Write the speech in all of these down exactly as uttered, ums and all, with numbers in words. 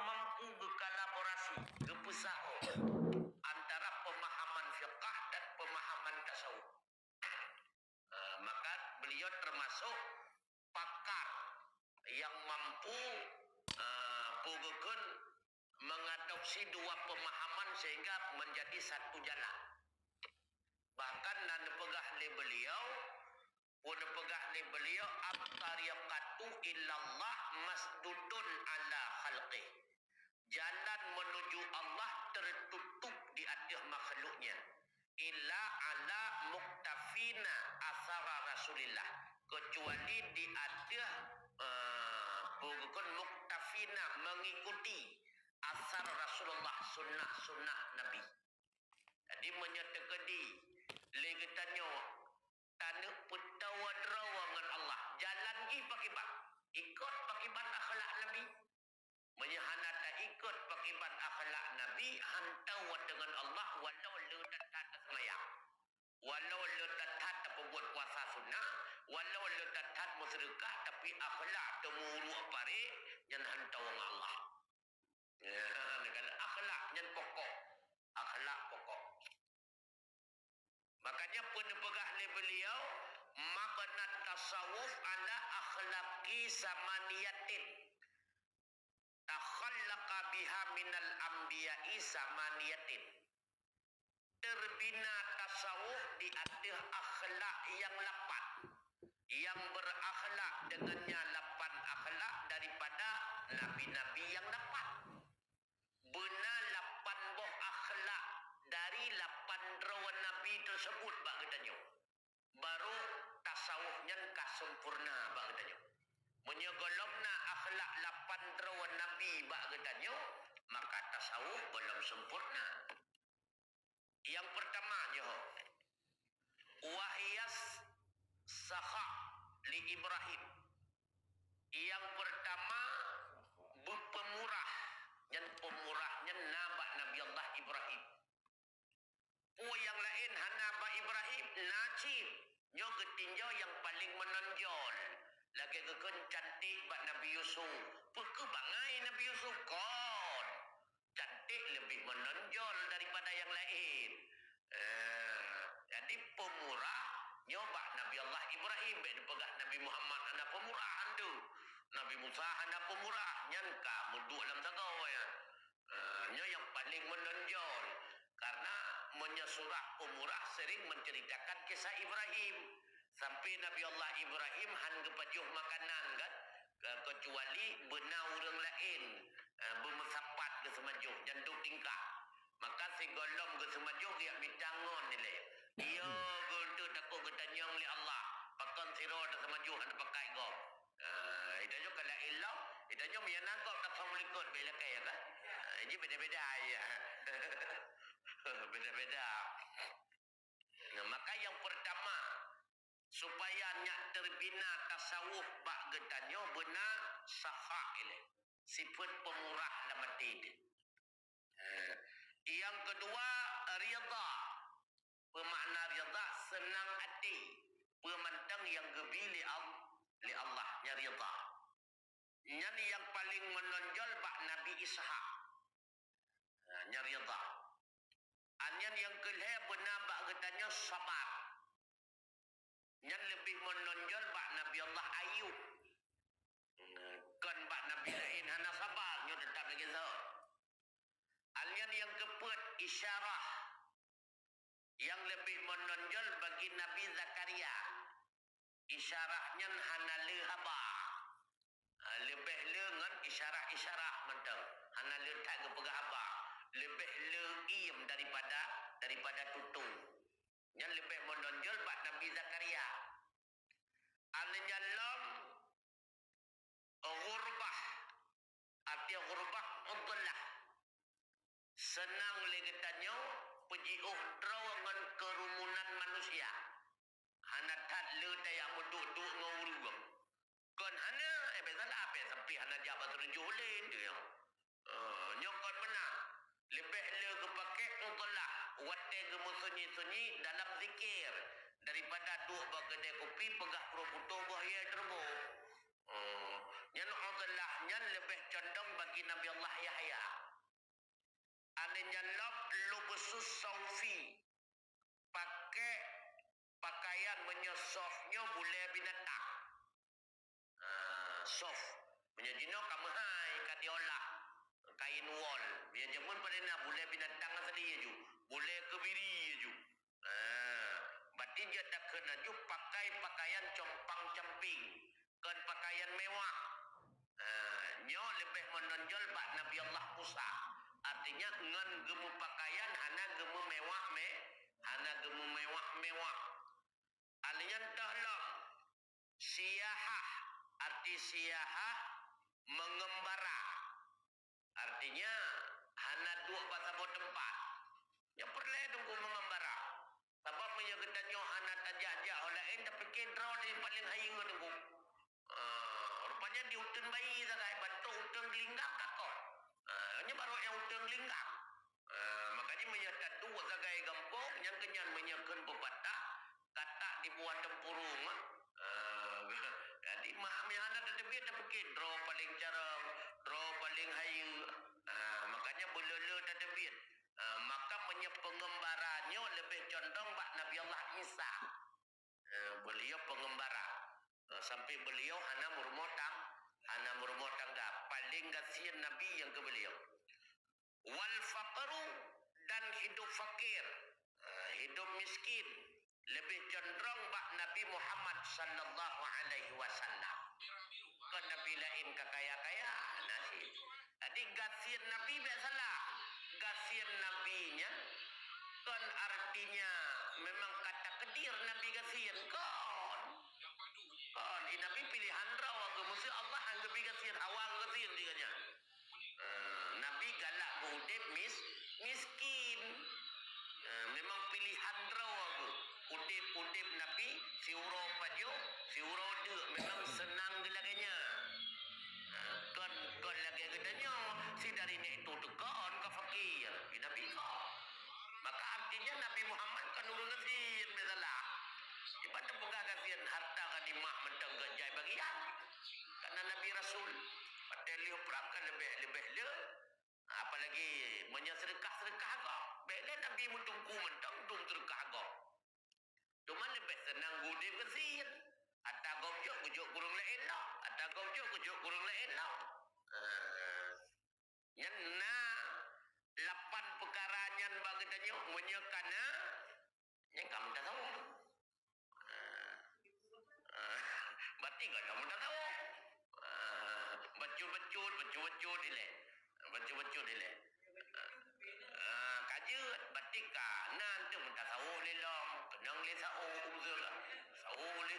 mampu geukolaborasi, geupeusaho antara pemahaman fiqah dan pemahaman tasawuf. Eh, maka beliau termasuk pakar yang mampu, eh, peue geukheun, mengadopsi dua pemahaman sehingga menjadi satu jalan. Bahkan na neupeugah lé beliau, peue neupeugah lé beliau, "At-tariqatu ilallah masdudun ala khalqih." Jalan menuju Allah tertutup di ateueh makhluknya. Illa ala muktafina asara Rasulillah. Kecuali di ateueh, eh, peue geukheun, muktafina, mengikuti asar Rasulullah, sunnah-sunnah Nabi. Jadi, meunyoe teukeudi lé geutanyoe taneuk peutoe droe ngon Allah, jalan jih pakriban? Ikot pakriban akhlak Nabi? Meunyoe hana taikot pakriban akhlak Nabi, han toe watée ngon Allah, walau le that-that taseumayang, walau le that-that tapeubuet puasa sunnah, walau le that-that meuseudeukah, tapi akhlak teumeuruek parek, nyan han toe ngon Allah. Ya, kan akhlak nyan pokok. Akhlak pokok. Makanya peue neupeugah lé beliau, "Mabna tasawuf ala akhlaqi samaniyatin. Takhallaqa biha minal anbiya'i samaniyatin." Terbina tasawuf di ateueh akhlak nyang lapan, nyang berakhlak dengannya lapan akhlak daripada nabi-nabi nyang lapan. Beuna lapan boh akhlak dari lapan droe nabi tersebut bak geutanyoe, baru tasawuf nyan ka sempurna bak geutanyoe. Meunyoe gohlom na akhlak lapan droe nabi bak geutanyoe, maka tasawuf gohlom sempurna. Nyang peurtama nyoe, wahiyas sakha li Ibrahim. Nyang peurtama, beupeumurah. Nyan peumurah nyan na bak Nabi Allah Ibrahim. Peue nyang laén hana bak Ibrahim, na cit. Nyoe geutinjau nyang paleng meunonjol. Lagée geukheun cantik bak Nabi Yusuf. Peu kheueh bangai Nabi Yusuf? Kon. Cantik leubeh meunonjol daripada nyang laén. Eh, jadi peumurah nyoe bak Nabi Allah Ibrahim, bék neupeugah Nabi Muhammad hana peumurah, han deuh. Nabi Musa hana peumurah, nyan ka meuduek lam sagoe nyan. Eh, nyoe nyang paleng meunonjol. Karena meunyoe surah peumurah sering menceritakan kisah Ibrahim. Sampai Nabi Allah Ibrahim han geupajoh makanan kan, ke-, kecuali beuna ureuëng laén, eh, beumeusapat geuseumajoh dan duek tingkah. Maka sigohlom geuseumajoh geujak mita ngon ilée. Iya, geuh teuh takot geutanyong lé Allah, pakon sidroe taseumajoh hana pakat gob. Ah, geutanyoe ka laén lom, geutanyoe meunyo na gob taseumajoh likot bèk lakèe kan. Ah, jadi beda-beda ya. Beda-beda. Nah, maka nyang peurtama, supaya nyak teubina tasawuf bak geutanyoe beuna sakha ilée, sifeuet peumurah lam até teuh. Eh, nyang keudua, ridha. Peumakna ridha, seunang até. Peue mantong nyang geubi lé Al-, lé Allah, nyan ridha. Nyan nyang paleng meunonjol bak Nabi Ishak. Nah, nyan ridha. Nyan nyang keulhèe beuna bak geutanyoe sabar. Nyan leubeh meunonjol bak Nabi Allah Ayub. Kon bak nabi laén hana sabar, nyoe teutap lagèe saut. Nyan nyang keupeuet isyarah. Nyang leubeh meunonjol bagi Nabi Zakaria, isyarah nyan hana le haba. Ha, leubeh le ngon isyarah-isyarah mantong. Hana le that geupeugah haba. Leubeh le iem daripada, daripada tutoe. Nyan leubeh meunonjol bak Nabi Zakaria. Nyan lom ghurbah. Arti ghurbah, udlah. Seunang lé geutanyoe peujiôh droe ngon keurumunan manusia. Hana that le tajak meuduek-duek ngon ureueng. Kon hana, eh, biasalah, bèk sampai hana jak bak sireujôh lé, tu nyoe. Eh, nyoe kon meunan. Leubeh le geupakè udlah, watèe geumeusunyi-sunyi dalam zikir, daripada duek bak keudè kupi peugah pruet putôh boh yèe teureubôh. Oh, Nyan Uzlah nyan leubeh condong bagi Nabi Allah Yahya. Aneuëk nyan lom lubsus saufi, pakai pakaian meunyoe sof nyoe bulée binatang. Ah, sof. Meunyoe jinoe ka meuhai, ka diolah kain wol. Meunyoe jameun padum na bulée binatang asli aju, bulée keubiri aju. Ah, berarti jeuet takheun aju pakai pakaian compang-camping, kon pakaian mewah. Ah, nyoe leubeh meunonjol bak Nabi Allah Musa. Artinya ngon geumeupakaian hana geumeumewah me-, hana geumeumewah-mewah. Alnyan toh lom, siyahah, arti siyahah, mengembara. Artinya, hana duek bak saboh teumpat. Nyoe peureulée teungku mengembara. Sabab meunyoe geutanyoe hana tajak-jak u laén, tapike droe di paléng hayeu teungku. Ah, rupanya di uteuen bayi sagai, bantok uteuen geulinggang takot. Ah, nyoe barô nyang uteuen geulinggang. Ah, makanya meunyoe taduek sagai gampông, nyang keunyan meunyoe kheun peupatah, katak di buah teumpurueng, ah. Ah, jadi, ma-, meunyoe hana tateubiet, tapike droe paléng carông, droe paléng hayeu. Ah, makanya beuleu-leu tateubiet. Ah, maka meunyoe peungembara nyoe leubeh condong bak Nabi Allah Isa. Eh, beliau pengembara. Eh, sampai beliau hana meurumoh tang-, hana meurumoh tangga. Paling gasien Nabi nyang keu beliau. Wal faqru, dan hidup fakir, eh, hidup miskin, lebih condrong bak Nabi Muhammad sallallahu alaihi wasallam. Kon nabi laén ka kaya-kaya, na cit. Jadi gasien Nabi bék salah. Gasien Nabi nyan kon artinya memang ka takdir Nabi gasien, kon. Kon, di Nabi pilihan droe geuh, meusé Allah han geubri gasien, hawa geugasien di geuh nyan. Eh, Nabi galak beuudeb mis-, miskin. Eh, memang pilihan droe geuh. Udeb-udeb Nabi siuroe pajoh, siuroe deuk, memang seunang geuh lagée nyan. Eh, kon, kon lagée geutanyoe, si dari nyak itu teukon ka fakir, di Nabi kon. Maka artinya Nabi Muhammad kon ureuëng gasien, misalah. Iban teupeugah gasien harta ghanimah mantong gét jai bagian. Karena Nabi Rasul, watée lheueh prang kan leubeh-leubeh le. Apalagi meunyoe seudeukah-seudeukah gob, bék lé Nabi meuteungku mantong dum seudeukah gob. Teuma leubeh seunang geuudeb gasien. Ata gob jok geujok ureuëng laén lom, ata gob jok geujok ureuëng laén lom. Ah. Nyan na lapan peukara nyan bak geutanyoe, meunyoe ka na, nyan ka meutasawuf. Ah. Ah. Berarti ka na meutasawuf. Ah. Bacut-bacut, bacut-bacut ilée. Bacut-bacut ilée. Ah. Ah, ka jeuet, berarti ka na anteuk meutasawuf lé lom, keunong lé sawuf, beutôi lah. Sawuf lé.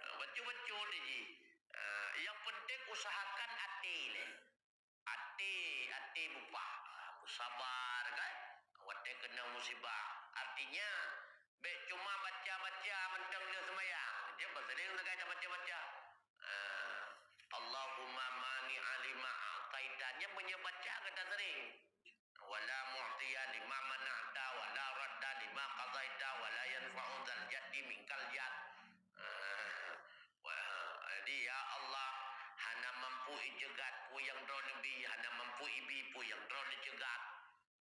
Ah, bacut-bacut lé jih. Ah, yang penting usahakan até lé. Até, até bupah, beusabar kan, watée keunong musibah. Artinya, bék cuma baca-baca mantong lheueh seumayang. Dia seuring sagai tabaca-baca. Ah, Allahumma mani'a lima a'taita. Nyan meunyoe baca gata seuring. Wala mu'tiya lima mana'ta, wala radda lima qadaita, wala yanfa'u dzal jaddi minkal jadd. Ah, wah, jadi, ya Allah, hana mampu iceugat peue nyang droeneuh bi, hana mampu ibi peue nyang droeneuh ceugat.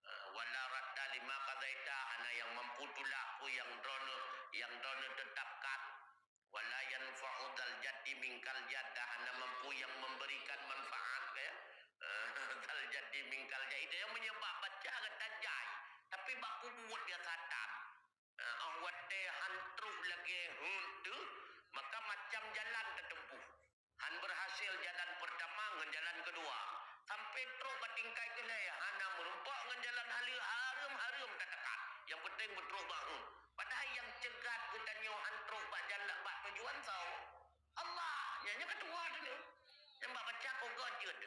Ah, wala radda lima qadaita, hana nyang mampu tulak peue nyang droeneuh, nyang droeneuh teutapkan. Wala yanfa'u dzal jaddi minkal jadd, hana mampu nyang memberikan manfaat, ya. Dzal jaddi minkal jadd. Itu nyang meunyoe bak baca gata jai, tapi bak peubuet biasa that. Ah, 'oh watée han troh lagée heuet teuh, maka macam jalan teuteumpuh. Han berhasil jalan pertama ngon jalan kedua. Sampai trok bak tingkat keulhée, hana meurumpok ngon jalan haleue, hareuem-hareuem tatakat. Nyang penting beutrok bak heuet. Padahai nyang ceugat geutanyoe han trok bak jalan bak tujuan soe? Allah. Nyan, nyan ketua tu nyoe. Nyang bak baca kok gét jeuet.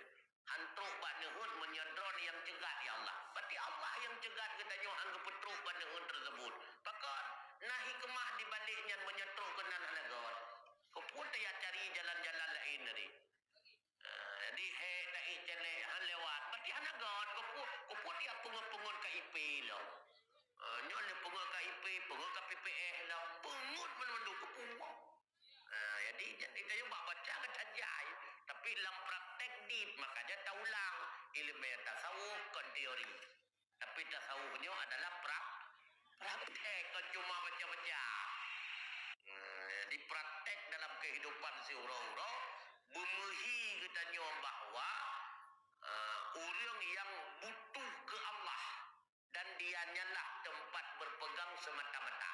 Han trok bak neuheuet meunyoe droeneuh nyang ceugat, ya Allah. Berarti Allah nyang ceugat geutanyoe han geupeutrok bak neuheuet tersebut. Pakon? Na hikmah di balik nyan meunyoe trok keunan hana gét. Keupeue tajak cari jalan-jalan laén tadi? Ah, jadi hék taék célék han lewat. Berarti hana gét. Keupeue, keupeue tiap peungeut-peungeut K I P lom. Ah, nyoe lé peungeut K I P, peungeut K P P S lom. Peungeut mandum-mandum keupeue. Ah, jadi, jadi tanyoe bak baca kan tajai. Tapi Lam praktek dit, makanya taulang ilmu tasawuf kon teori. Tapi tasawuf nyoe adalah prak-, praktek, kon cuma baca-baca. Hmm, jadi praktek dalam kehidupan siuroe-uroe beumeuhi geutanyoe bahwa, eh, ureuëng yang butuh ke Allah dan Dianyalah tempat berpegang semata-mata.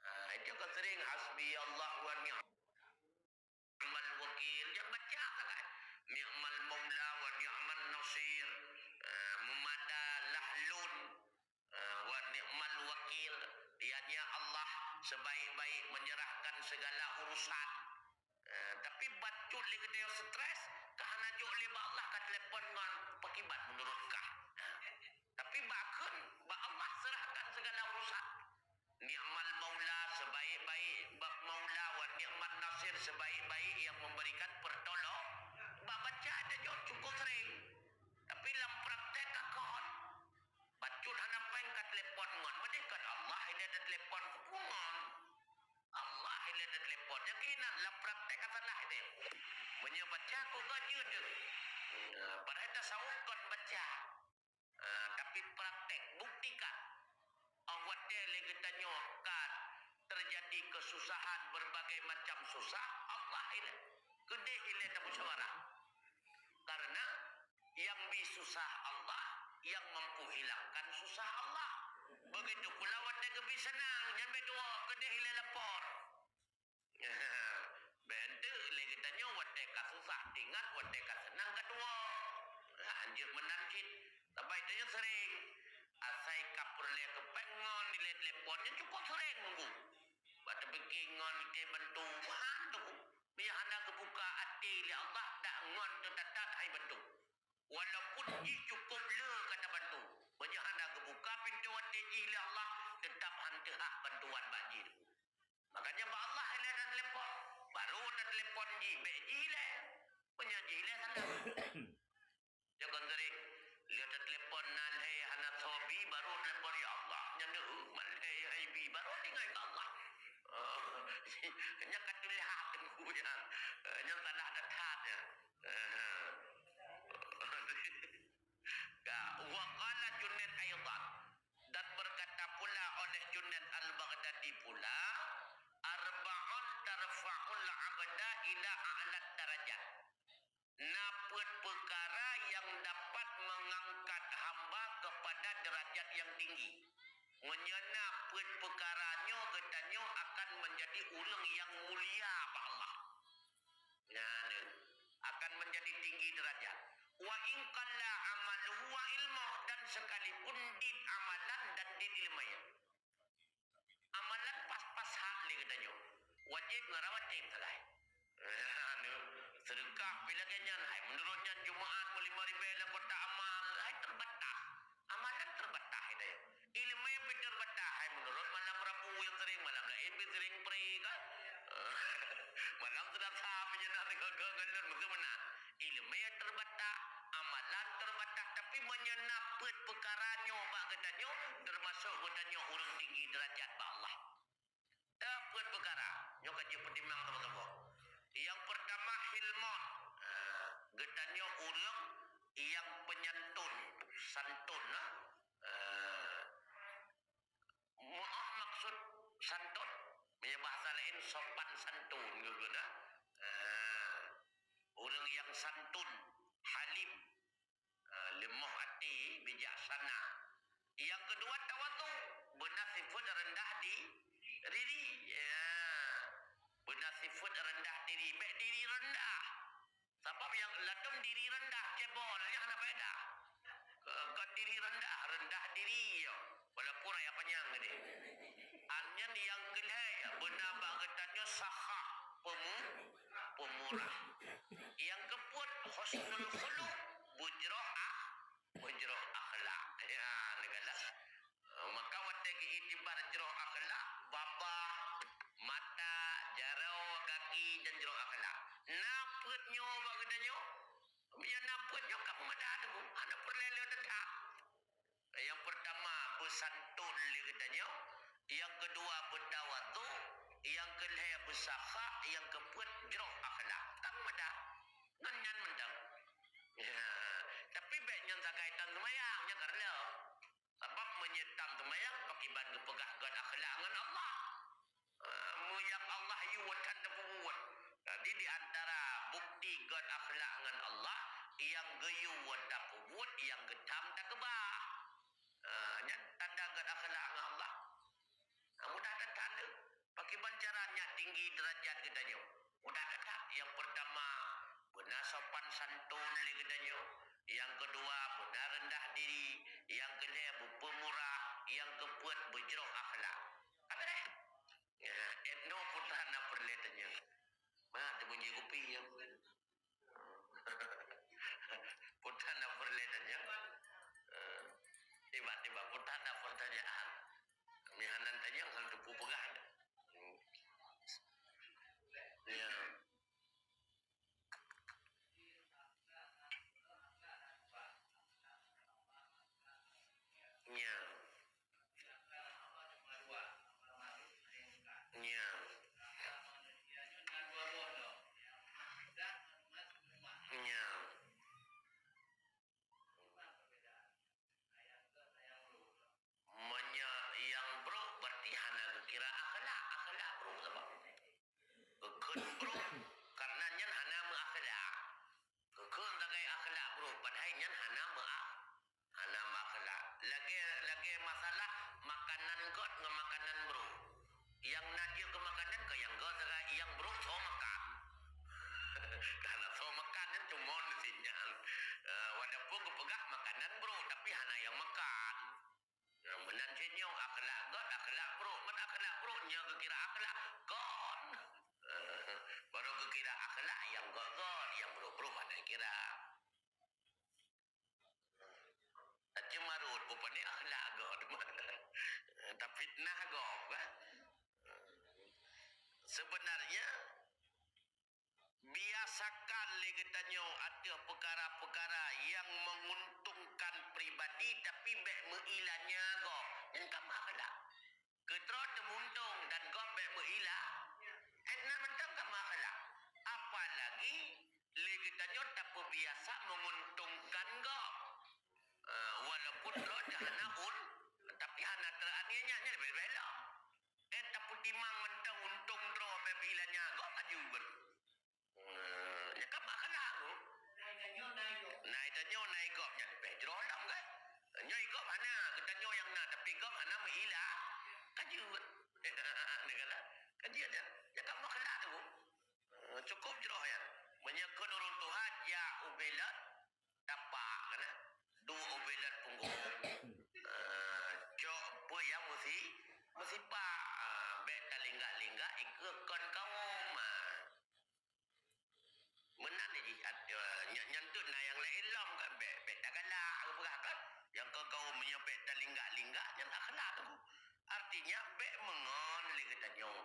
Ah, itu kan sering, "Hasbi Allah wa ni'mal wakil." Jangan baca sangat. "Ni'mal maula wa ni'man nasir." Ah, meumadalah lôn. Ah, "Wa ni'mal wakil." Dianya Allah sebaik-baik menyerahkan segala urusan. Eh, tapi bacut lé geutanyoe stres, ka hana jok lé bak Allah, ka telepon ngon, "Pakiban menurut kah?" Tapi bak kheun, bak Allah serahkan segala urusan. Ni'mal maula, sebaik-baik bak maula, wa ni'man nasir, sebaik-baik yang memberikan pertolong. Bak baca aja jok cukup sering. Tapi lam praktek ka kon. Bacut hana péng ka telepon ngon, meudeh kon Allah ilée telepon keu ngon. Allah ilée telepon. Nyang keunan lam praktek ka salah deh. Meunyoe baca kok gajeuet deh. Nah, padahai tasawuf kon baca. Ah, tapi praktek, buktikan. Oh, watée lé geutanyoe ka terjadi kesusahan, berbagai macam susah, Allah ilée. Keudeh ilée tamusyawarah. Karena yang bi susah Allah, yang mampu hilangkan susah Allah. Begitu pula watée geubi seunang, nyan beudoa, keudeh ilée lapor. Bèk enteuk lé geutanyoe watée ka susah teuingat, watée ka seunang ka tuwoe. Nah, anjeut meunan cit. Sabab tanyoe sering. Asai ka peureulée keu péng ngon ilée telepon nyan cukup sering nunggu. Bak teupike ngon keu bantu, han tu. Meunyo hana geubuka até lé Allah, dak ngon teutatap hai bantu. Walaupun jih cukup le ka tabantu, meunyo hana geubuka pintoe até jih lé Allah, teutap han teuhah bantuan bak jih. Makanya bak Allah ilée tatelepon, baru tatelepon jih, bèk jih ilée. Meunyo jih ilée sana. Jangan sering, lé tatelepon na lhèe hana soe bi, baru telepon, "Ya Allah, nyan deuh, man lhèe hai bi," baru tinggai keu Allah. Oh, nyan ka tuléh hak teungku nyan. Eh, nyan salah that-that nyan. Eh. Ka, wa qala Junaid aidan, dan berkata pula oleh Junaid Al-Baghdadi pula, "Arba'un tarfa'ul 'abda ila a'la darajat." Na peuet peukara nyang dapat meungangkat hamba keupada deurajat nyang tinggi. Meunyoe na peuet peukara nyoe, geutanyoe akan meunjadi ureuëng nyang mulia bak Allah. Nyan, akan meunjadi tinggi deurajat. "Wa in qalla amaluhu wa ilmuh," dan sekalipun dit amalan dan dit ileumèe. Amalan pas-pas hak lé geutanyoe. Wajéb ngon rawatib sagai. Anu, seudeukah pih lagèe nyan, hai meunurot nyan Jumaat meulimong ribèe lam kotak amal, hai teubatas. Amalan teubatas geutanyoe. Ileumèe pih teubatas, hai meunurot malam Rabu nyang sering, malam laén pih sering pré kan. Malam Seulasa meunyoe na teuka-ka ngon lôn, meukeue meunan. Ileumèe teubatas, amalan teubatas, tapi meunyoe na peuet peukara nyoe bak geutanyoe, teumasok geutanyoe ureuëng tinggi deurajat bak Allah. Teuh peuet peukara, nyoe ka jeuet peutimang saboh-saboh. Nyang peurtama, hilmun. Ah, geutanyoe ureuëng nyang peunyantun, santun, nah. Ah, Meu'ah maksud santun, meunyoe bahasa laén sopan santun, gitu, nah. Eh, ureuëng nyang santun, halim, eh, leumoh até, bijaksana. Nyang keudua, tawadhu, beuna sifeuet rendah di-, diri. Ya. Beuna sifeuet rendah diri, bèk diri rendah. Sabab nyang ladôm diri rendah, cebol, nyan hana faedah. Kon diri rendah, rendah diri, yo. Walaupun raya panyang tadi. Nyan nyang keulhèe, beuna bak geutanyoe sakha, pemu-, pemurah. Nyang keupeuet, husnul khuluq, beujroh ah-, beujroh akhlak. Ya, neugalak. Maka watèe geuiktibar jroh akhlak, babah, mata, jaroe, gaki, dan jroh akhlak. Na peuet nyoe bak geutanyoe? Meunyoe na peuet nyoe ka tapeubuet, nyang geutham takeubah. Ah, nyan tanda gét akhlak ngon Allah. Ah, mudah that-that teuh. Pakriban cara nyak tinggi derajat geutanyoe? Mudah that-that. Nyang peurtama, beuna sopan santun lé geutanyoe. Nyang keudua, beuna reundah diri. Nyang keulhèe, beupeumurah. Nyang keupeuet, beujroh akhlak. Ka beureh. Ya, eh, nyoe peue that na peureulèe tanyoe. Ma, teumeunjeuet kupi nyoe. Peue that na peureulèe tanyoe. Eh, tiba-tiba peue that na peurtanyaan. Meuhana tanyong hana teupeu peugah. Hmm. Ya. Ya. Ya. Ya. Meunyoe nyang brok, berarti hana geukira akhlak. Akhlak brok sabab geukheun brok, karena nyan hana meuakhlak. Geukheun sagai akhlak brok, padahai nyan hana meuak-, hana meuakhlak. Lagèe, lagèe masalah makanan göt ngon makanan brok. Nyang na jeuet keu makanan ka nyang göt sagai, nyang brok soe makan. Karena soe makan nyan cuma sinan. Eh, walaupun geupeugah makanan brok, tapi hana nyang makan. Nah, meunan cit nyoe akhlak göt, akhlak brok. Meunan akhlak brok, nyoe geukira akhlak göt. Baru geukira akhlak nyang göt-göt, nyang brok-brok hana kira. Tapi marot, rupanya akhlak göt. Tafitnah gob, kan? Sebenarnya, biasakan lé geutanyoe ateueh peukara-peukara nyang menguntungkan pribadi, tapi bèk meuila nya gob. Nyan ka meuakhlak. Keudroe teumuntông dan gob bèk meuila. Eh, na mantong ka meuakhlak. Apalagi lé geutanyoe tapeubiasa menguntungkan gob. Eh, walaupun droe hana un, tapi hana teuaniaya nyan leubeh-leubeh lom. Eh, tapeutimang mantong untông droe bèk meuila nya gob ka jeuet. Eh, nyan ka meuakhlak tu. Nah, geutanyoe na igob nyan leubeh jroh lom kan? Nyoe igob hana, geutanyoe nyang na, tapi gob hana meuila. Ka jeuet. Nyan kan? Ka jeuet nyan. Nyan ka meuakhlak tu. Eh, cukup jroh nyan. Meunyoe kheun ureueng tuha jak ubé lôn, tapak keunan. Duek ubé lôn punggong. Eh, cok peue nyang meusi-, meusipak. Ah, bèk talinggak-linggak ikeue kon kawöm. Ah. Meunan jih, at-, eh, nyan, nyan teuk na nyang laén lom kan, bèk, bèk tagalak, geupeugah kan. Nyang keu kawöm meunyoe bèk talinggak-linggak, nyan akhlak tu. Artinya, bèk meungon lé geutanyoe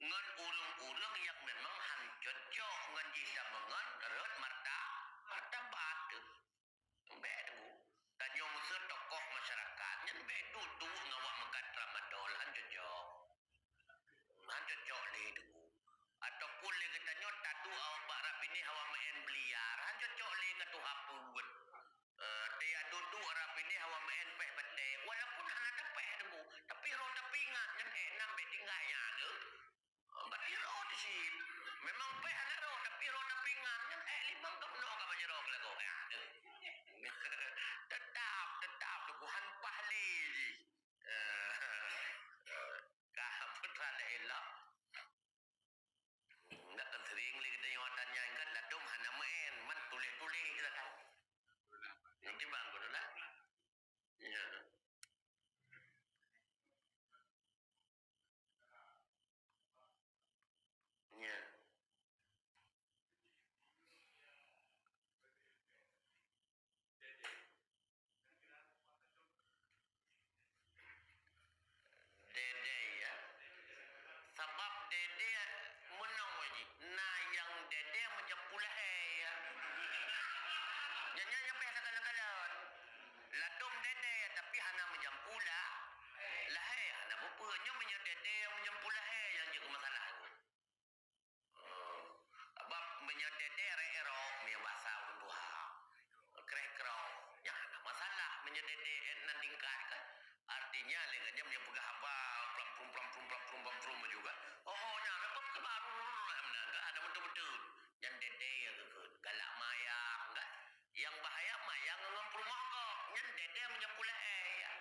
ngon ureueng-ureueng nyang memang han cocok ngon jih, sameungon rhot marta-, martabat teuh. Bèk tu. Tanyoe meuseu tokoh masyarakat, nyan bèk duek-duek ngon awak meukat tramadol, han cocok. Han cocok lé tu. Ataupun lé geutanyoe taduek awak bak rab binéh awak meu'en biliar, han cocok lé ka tuha peuet. Eh, taduek-duek rab binéh awak meu'en péh batèe, walaupun hana tapéh tu, tapi roh tapeuingat nyan ék nam bèk tinggai nyan tu. Bak tiroe teuh cit. Memang péh hana rhot, tapi rhot na pingan nyan, ék limong ka meunoe ka bak jaroe keulagoe. Ya, deuh. Teutap, teutap teungku, han paih lé jih. Eh, ka putra laén lah. Ndak kan sering lé geutanyoe tanya kan, ladôm hana meu'en, man tuléh-tuléh je lah kan. Nyan kiban geutanyoe lah. Ya. Ya. Dede, ya. Sabab dede meunoe jih, na nyang dede meujampu lahé, ya. Nyan, nyan, nyan payah takalon-kalon. Ladôm dede, tapi hana meujampu la-, lahé, hana peue-peue. Nyoe meunyoe dede nyang meujampu lahé nyang jeuet keu masalah. Eh, sabab meunyoe dede rek erok, meunyoe basa ureueng tuha. Kreh-kroh, nyan hana masalah meunyoe dede nan tingkat kan. Artinya, lé geutanyoe meunyoe peugah haba, plam-plum, plam-plum, plam-plum, plam-plum juga. Oh, nyan, apa keubah, meunan, kan? Ada beutôi-beutôi. Nyan dede nyang geukheun, galak mayang, kan? Nyang bahaya mayang Ngon peurumoh gob, nyan dede meunyoe pula, eh, ya.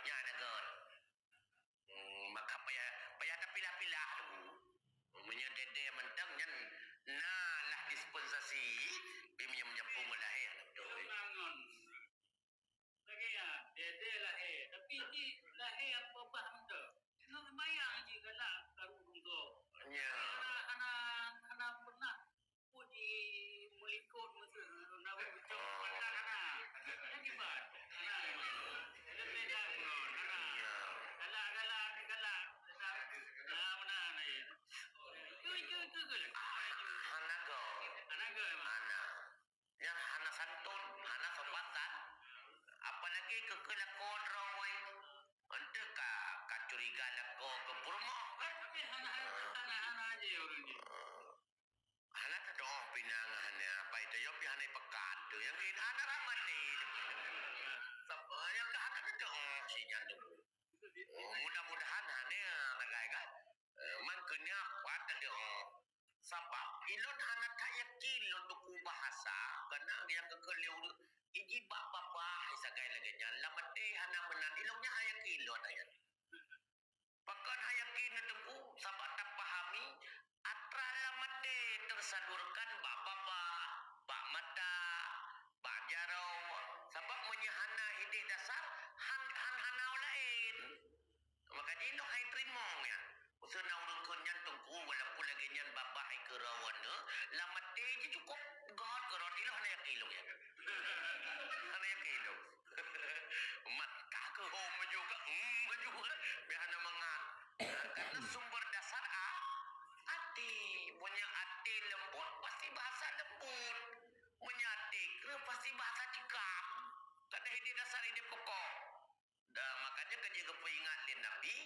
Nyan na gob. Hmm, maka payah, payah tapilah-pilah tu. Meunyoe dede mantong nyan na lah dispensasi, tapi meunyoe meujapung lahé. Lagèe nyan, dede lahé, tapi di lahé apa bah mantong. Ngon sembayang jih galak karu dunggo. Ya. Hana, hana, hana pernah Puji meulikot meusu-, na, cok mata hana. Nyan kiban. Hana. Leubeh dah ngon, hana. Iya. Galak, galak, galak. Nah, beuna na, ya. Itu, itu, itu, itu. Hana go. Hana go, emang. Hana. Nyan hana santun, hana sopan san. Apalagi keu keulakuan droe. Enteuk ka, ka curiga lakoe keu peurumoh, kan? Tapi hana, hana, hana, hana aja ureueng ni. Hana teudoh pinang hana, apa itu, yo pi hana pekat tu. Yang lain hana ramati. Sapa yang ka hana teudoh si nyan tu. Oh, mudah-mudahan hana tagai kan. Eh, man keunya kuat teudoh. Sabab ilôn hana tayakin lôn tuku bahasa, karena yang keukeu lé ureueng iji bak babah sagai lagèe nyan. Lam até hana meunan, ilôn nyan hana yakin lôn ayat. Pakon han yakin neuteupeu? Sabab tapahami atra lam até teusalurkan bak babah, bak mata, bak jaroe. Sabab meunyoe hana idéh dasar, han, han hana laén. Maka jih lôn hai teurimong nyan. Usaha na ureueng kheun nyan teungku, walaupun lagèe nyan babah hai keurawan nyoe, lam até jih cukôp gèt keurot ilôn hana yakin lôn nyan. Hana yakin lôn. Mat ka keuhom maju ka, hmm, maju ka. Biar hana mangat. Karena sumber dasar a-, até. Meunyoe até leumbot, pasti bahasa leumbot. Meunyoe até kreueh, pasti bahasa cekam. Kadang idéh dasar idéh pokok. Dah, makanya kan dia geupeuingat lé Nabi,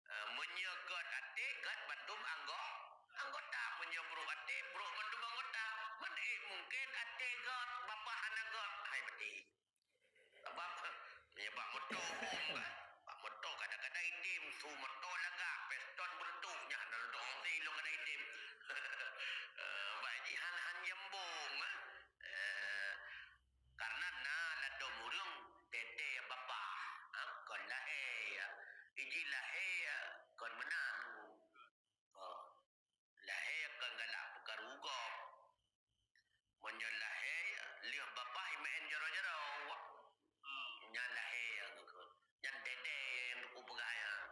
eh, meunyoe gèt até, gèt bandum anggo-, anggota. Meunyoe brok até, brok bandum anggota. Man, eh, mungken até gèt, babah hana gèt. Hai, beutôi. Sabab, ya, bak moto hom, kan? Bak moto kadang-kadang item, su moto lagak, piston beureutoh nyan, na lôn teuong si lôn kadang item. Eh, bak jih han, han nyambung, eh. Eh, karena na ladôm ureueng teuntèe babah, ha, kon lahé, ya. Iji lahé, ya, kon meunan. Oh. Lahé kon galak peukaru gob. Meunyoe lahé, lheueh babah imeu'en jaroe-jaroe. Nyan lahé geukheun. Nyan dede nyang teupeugah nyan.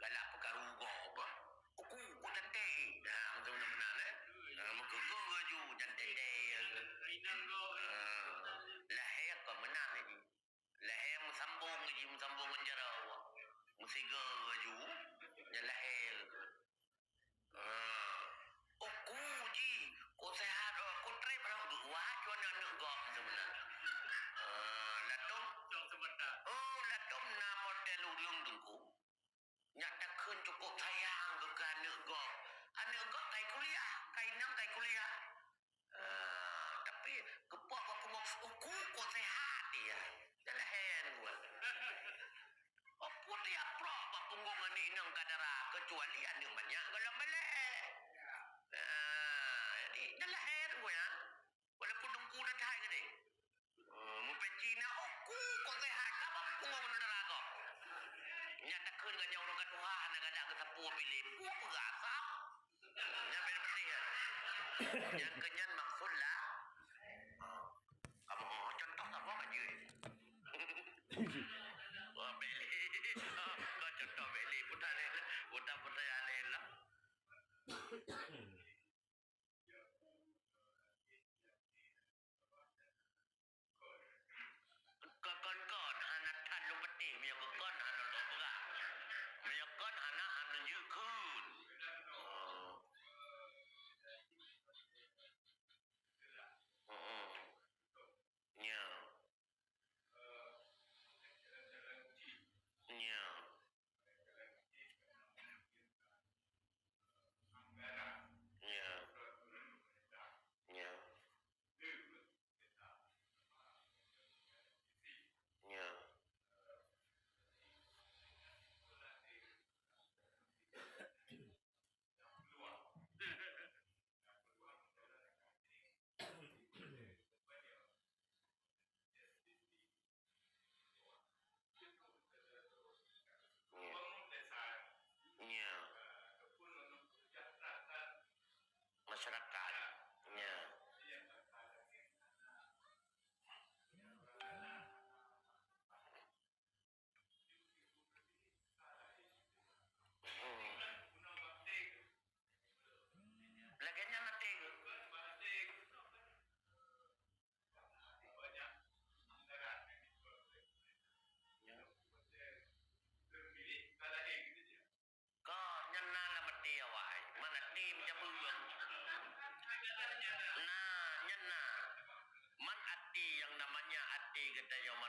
Galak peukaru gob. Uku, uku teuntèe. Nah, meunan-meunan, eh. Nah, meukeukeu laju, nyan dede. Ah, lahé kon meunan laju. Lahé meusambong jih, meusambong ngon jaroe. Meusigoe laju, nyan lahé. Ah. Uku jih, ku seuhat, oh, ku trép lam geuwa, cuma aneuk gob sebenarnya. Ah, latom. Oh, latom na model ureueng teungku. Nyak takheun cukup sayang keu aneuk gob. Aneuk gob kai kuliah, kai nam kai kuliah. Ah, tapi geupok bak kumoh uku kok sehat dia. Dah lahen gua. Opo dia prok bak punggong aneuk inong ka dara, kecuali aneuk manyak gohlom balek. Ah, jadi dah lahen gua ya. Walaupun dengku dah that gede. Oh, mupeci na, oh, ku, kok sehat, apa ku ngomong dara kok? Nyak takheun gak nyawa ka tuha, anak anak ke sapu pilih. Ku peugah asam. Nyan beda beutih ya. Yang kenyan maksud lah. Oh. Kamu, oh, contoh apa aja? Wah, beli. Kau contoh beli. Putar, putar, putar yang lain lah. Kon-kon hana that lôn peuteh, meunyoe kon hana lôn peugah. Meunyoe kon hana, hana lôn jeuet kheun. Oh.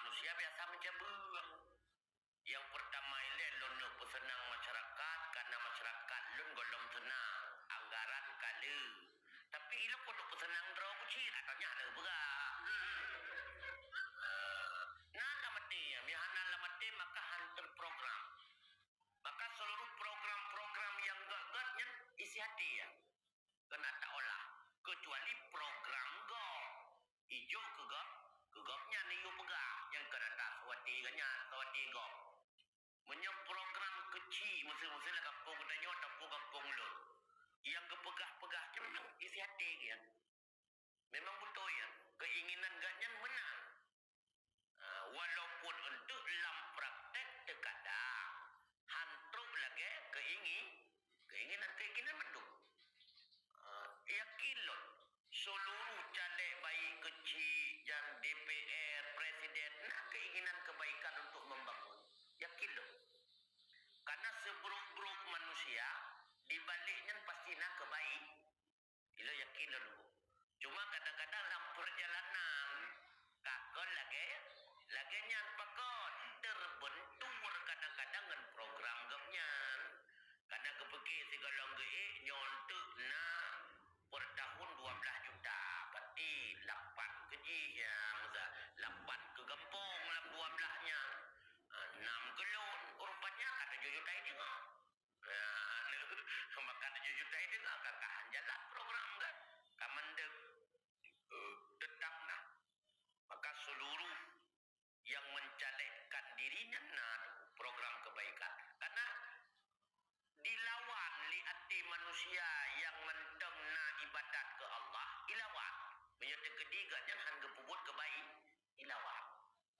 Manusia biasa mencabeueng. Yang pertama ilée lôn neuk peuseunang masyarakat, karena masyarakat lôn gohlom seunang, anggaran ka le. Tapi ilôn keuneuk peuseunang droe keuchik, atau nyak neupeugah. Na lam até, meuhana lam até maka han terprogram. Maka seluruh program-program nyang gét-gét nyan isi até ya. Keuneuk taolah, kecuali program gob. Ijok keu gob, keu gobnyan iyue peugah, nyang keuneuk taseuwati geuhnyan, seuwati gob. Meunyoe program keuchik, meuseu-meuseu lam gampông geutanyoe ataupun gampông lôn, nyang geupeugah-peugah cuma isi até geuhnyan. Memang beutôi ya, keinginan geuhnyan menang. Ah, walaupun untuk lam praktek terkadang han trok lagée keingi-, keinginan-keinginan mandum. Ah, yakin lôn, seluruh caleg baik keuchik dan D P R, presiden na keinginan kebaikan untuk membangun. Yakin lôn. Karena seburuk-buruk manusia, di balik nyan pasti na kebaik. Ilôn yakin lôn. Cuma kadang-kadang lam perjalanan, ka kon lagée, lagée nyan pakon terbentur kadang-kadang ngon program gobnyan. Karena geupike sigohlom geuék nyoe teuk na per tahun dua belas juta, berarti lapan keu jih ya, masa lapan keu gampông lam dua belas nyan. Ah, enam keu lôn, rupanya ka tujoh juta jih. Ya, maka tujoh juta itu ka, ka, ka jalan program kan. Ka mandek, eh, tetap nah. Maka seluruh yang mencalekkan dirinya na program kebaikan. Karena dilawan lé até manusia yang mantong na ibadat ke Allah, ilawan. Meunyoe teukeudi gobnyan han geupeubuet keubaik, ilawan.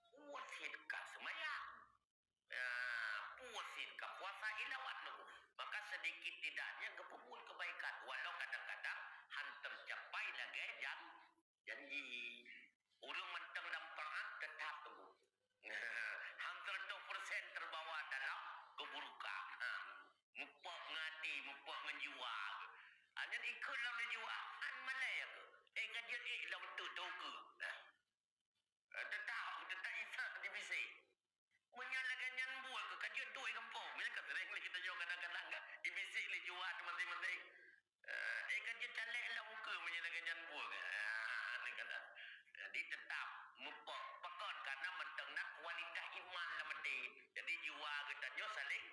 Buet cit ka seumayang. Ya, puasa ka puasa ilawat nunggu. Maka sedikit tidaknya geupeubuet kebaikan, walau kadang-kadang han tercapai lagée jan-, janji. Ureuëng mantong lam taat tetap nunggu. Han seratus persen terbawa dalam keburukan. Ha. Mupok ngati, mupok ngejual. Hanya ikut lam dijual, han malai aku. Eh, kajian eh, lam tu, tu ke. Nah. Eh, tetap, tetap Isa dibisik. Meunyoe lagée nyan buet keu ka jeuet duek gampông. Meunyoe ka sering lé geutanyoe kadang-kadang ka ibisik lé juwat maséng-maséng. Eh, eh, ka jeuet calek lam muka meunyoe lagée nyan buet. Ah, ni kata. Jadi tetap mupok pakon karena mantong na kualitas iman lam até. Jadi jiwa geutanyoe saling